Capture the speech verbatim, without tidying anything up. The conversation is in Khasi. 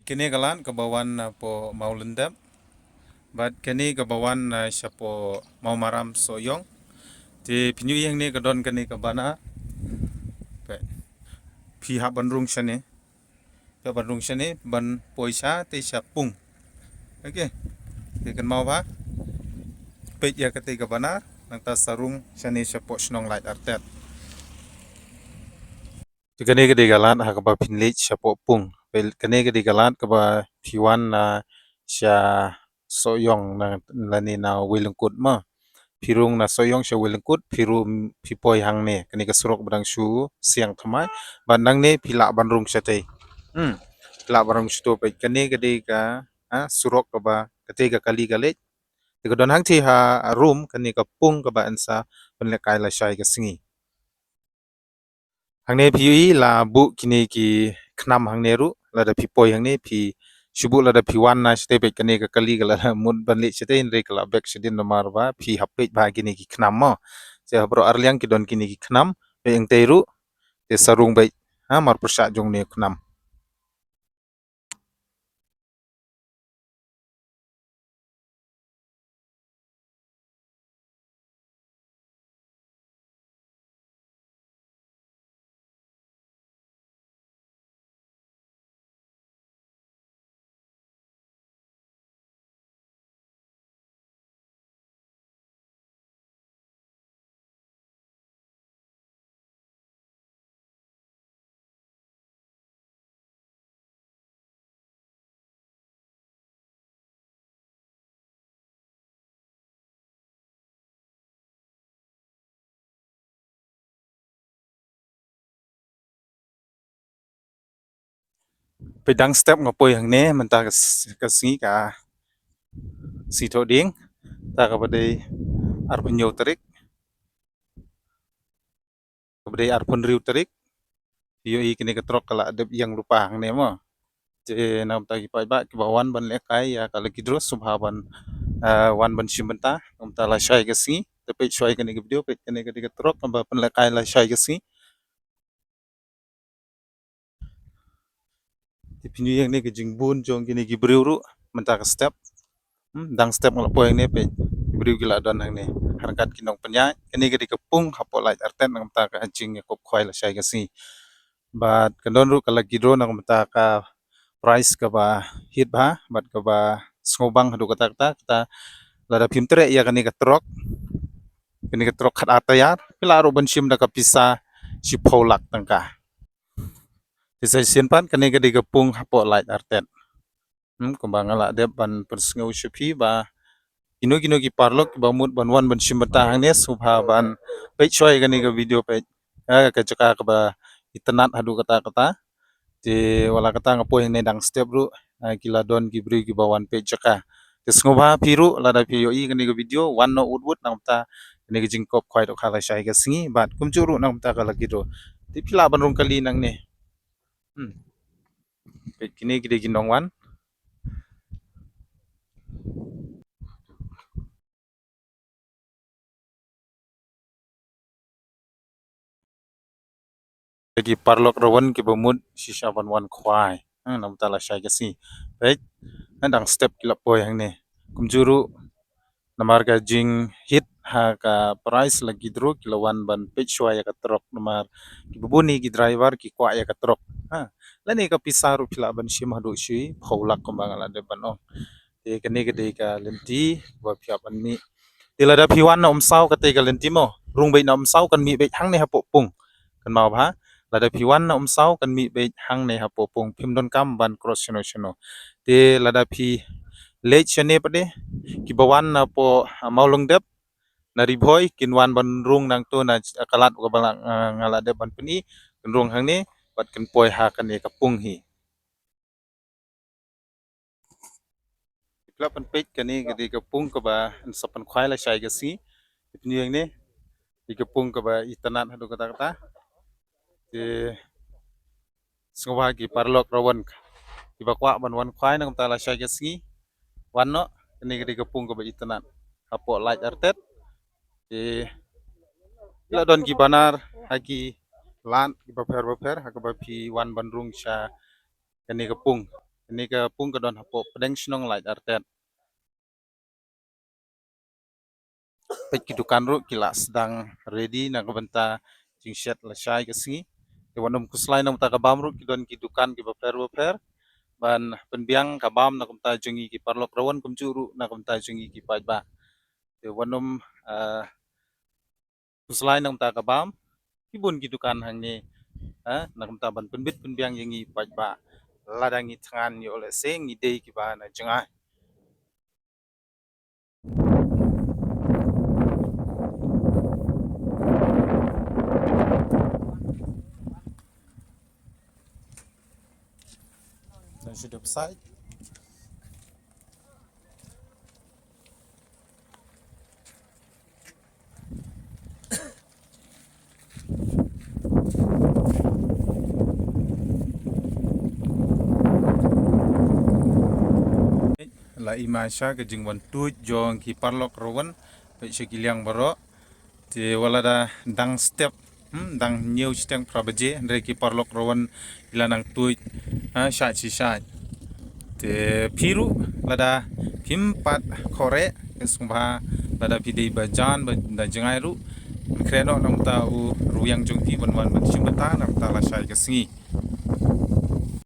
Kane ka lad kaba wan napoh Mawlyndep. Bad kane kaba wan na shapoh Mawmaram Sohiong. Te phin ïohi hangne ka don kane ka banner. Phi hap ban rung shane. Phi hap ban rung shane ban poi sha te sha pung. Okay. Te kynmaw bha. Peit ïa kata ka banner. Nangta sa rung shane shapoh shnong Laitartet. Te kane ka dei ka lad ha kaba phin leit shapoh pung. Peit kane ka dei ka lad kaba phi wan na sha Sohiong na lane na Weilengkut ma. Phi rung na Sohiong sha Weilengkut, phi rung phi poi hangne. Kane ka surok ba dang shu siang thymmai. Bad nangne phi lah ban rung shatei. Hmm. Phi lah ban rung shato peit kane ka dei ka, ha, surok kaba kata ka kali ka leit. Te ka don hangtei harum kane ka pung kaba yn sa pynlehkai lashai ka sngi. Hangne phi ïohi la buh kine ki khnam hangne ruh, lada phi poi hangne phi shu buh lada phi wan na shatei peit kane ka kali ka la mut ban leit shatei hynrei ka la bek shadien namar ba phi hap peit bha kine ki khnam mo. Te ha baroh arliang ki don kine ki khnam, peit hangtei ruh, te sa rung beit, ha, marpyrshah jong ne khnam. Peit dang step nga poi hangne mynta ka s-, ka sngi ka sngi Thohdieng. Ta kaba dei arphew hynñiew tarik. Kaba dei arphew hynriew tarik. Ïohi kane ka trok ka la dep ïeng lypa hangne mo. Te na kumta ki paidbah kiba wan ban lehkai ïa ka lucky draw sngewbha ban, eh, wan ban shim bynta. Na kumta lashai ka sngi. Te peit shwa ïa kane ka video, peit kane ka dei ka trok kaba pynlehkai lashai ka sngi. Te phin ïohi hangne ka jingbun jong kine ki briew ruh mynta ka step. Hmm, dang step nga la poi hangne peit ki briew ki la don hangne. Ryngkat ki nongpynïaid, kane ka dei ka pung hapoh Laitartet na kumta ka jingïakob khwai lashai ka sngi. Bad ka don ruh ka lucky draw na kumta ka prize kaba hit bha bad kaba sngewbang haduh katta katta, katta lada phim treh ïa kane ka trok. Kane ka trok khatar tyre, phi lah ruh ban shim da ka pisa shiphew lak tyngka. Te sa shisien pat kane ka dei ka pung hapoh Laitartet. Hmm, kumba nga la dep ban pynsngew sha phi ba kino kino ki paralok kiba mut ban wan ban shim bynta hangne sngewbha ban peit shwa ïa kane ka video peit. Ha ka jaka kaba itynnad haduh katta katta. Te wat la katta nga poi hangne dang step ruh, ha, ki la don ki briew kiba wan peit jaka. Te sngewbha phi ruh lada phi ïohi kane ka video wan noh wut wut na kumta kane ka jingïakob khwai dohkha lashai ka sngi bad kumjuh ruh na kumta ka lucky draw. Te phi lah ban rung kali nangne. Hmm. Peit kine ki dei ki nongwan. Ki paralok rawan kiba mut shisha ban wan khwai. Ha, na kumta lashai ka sngi. Peit, ha, dang step ki la poi hangne. Kumjuh ruh namar ka jinghit ha ka prize lucky draw ki la wan ban peit shwa ïa ka trok namar kiba bun ki driver ki kwah ïa ka trok. Ha, lane ka pisa ruh phi lah ban shim haduh shiphew lak kumba nga la dep ban ong. Te kane ka dei ka lynti ba phi hap ban mih. Te lada phi wan na Umsaw kata ka lynti mo. Rung beit na Umsaw kan mih beit hangne hapoh pung. Kynmaw bha. Lada phi wan na Umsaw kan mih beit hangne hapoh pung. Phim donkam ban cross shano shano. Te lada phi leit shane pat de kiba wan napoh, ah, Mawlyngdep na Ri Bhoi kin wan ban rung nangto na, ah, ka lad kaba la, ah, nga la dep ban pyni. Kin rung hangne bad kin poi ha kane ka pung hi. Phi lah ban peit kane ka dei ka pung kaba yn sa pynkhwai lashai ka sngi. Phin ïohi hangne dei ka pung kaba itynnad haduh katta katta. Te sngewbha ki paralok rawan kiba kwah ban wan khwai na kumta lashai ka sngi. Wan noh, kane ka dei ka pung kaba itynnad hapoh Laitartet. Te la don ki banner ha ki lad kiba pher ba pher ha kaba phi wan ban rung sha kane ka pung. Kane ka pung ka don hapoh pdeng shnong Laitartet. Peit ki dukan ruh ki la sdang ready na ka bynta jingshet lashai ka sngi. Te wat nym khuslai, na ka bynta ka bam ruh ki don ki dukan kiba pher ba pher ban pynbiang ka bam na ka bynta jong ngi ki paralok rawan, kumjuh ruh na ka bynta jong ngi ki paidbah. Te wat nym, ah, khuslai, na ka bynta ka bam ki bun ki dukan hangne, ah, na ka bynta ban pynbit pynbiang ïa ngi paidbah lada ngi thngan ïa u lehse ngi dei kiba na jngai. Don't you do beside? La i ma sha ka jingwan tuid jong ki paralok rawan, peit sha ki liang baroh. Te wat la da dang step, hmm, dang hynñiew shiteng phra baje, hynrei ki paralok rawan ki la nang tuid, ha, shait shi shait. Te phi ruh lada phim pat khore, ka sngewbha lada phi dei ba jan ba da jngai ruh, kren noh na ka bynta u rwiang jong phi ban wan ban shim bynta na ka bynta lashai ka sngi.